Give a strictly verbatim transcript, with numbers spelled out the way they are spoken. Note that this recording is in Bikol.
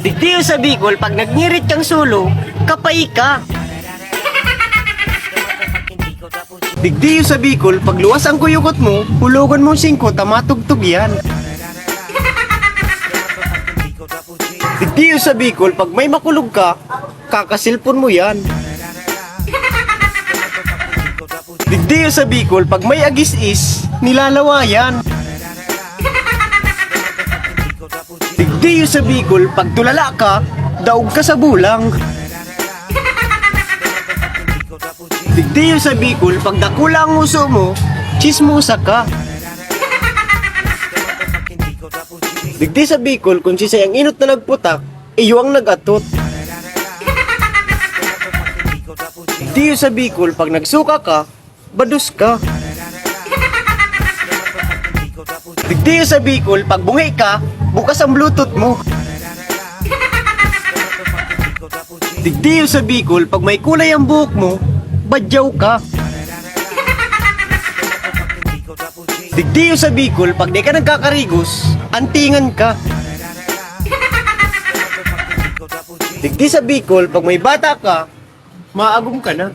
Digdi sa Bicol, pag nagngirit kang solo, kapay ka. Digdi sa Bicol, pag luwas ang kuyugot mo, hulogon mong singko ta matugtog yan. Digdi sa Bicol, pag may makulog ka, kakasilpon mo yan. Digdi sa Bicol, pag may agis-is, nilalawayan. Digdi sa Bicol, pag tulala ka, daog ka sa bulang. Digdi sa Bicol, pag dakula ang uso mo, chismosa ka. Digdi sa Bicol, kung sisay ang inot na nagputak, iyo ang nag-atot. Digdi sa Bicol, pag nagsuka ka, bados ka. Digdi sa Bicol, pag bungi ka, bukas ang bluetooth mo. Digdi sa Bicol, pag may kulay ang buhok mo, badyaw ka. Digdi sa Bicol, pag di ka nagkakarigos, antingan ka. Digdi sa Bicol, pag may bata ka, maagom ka na.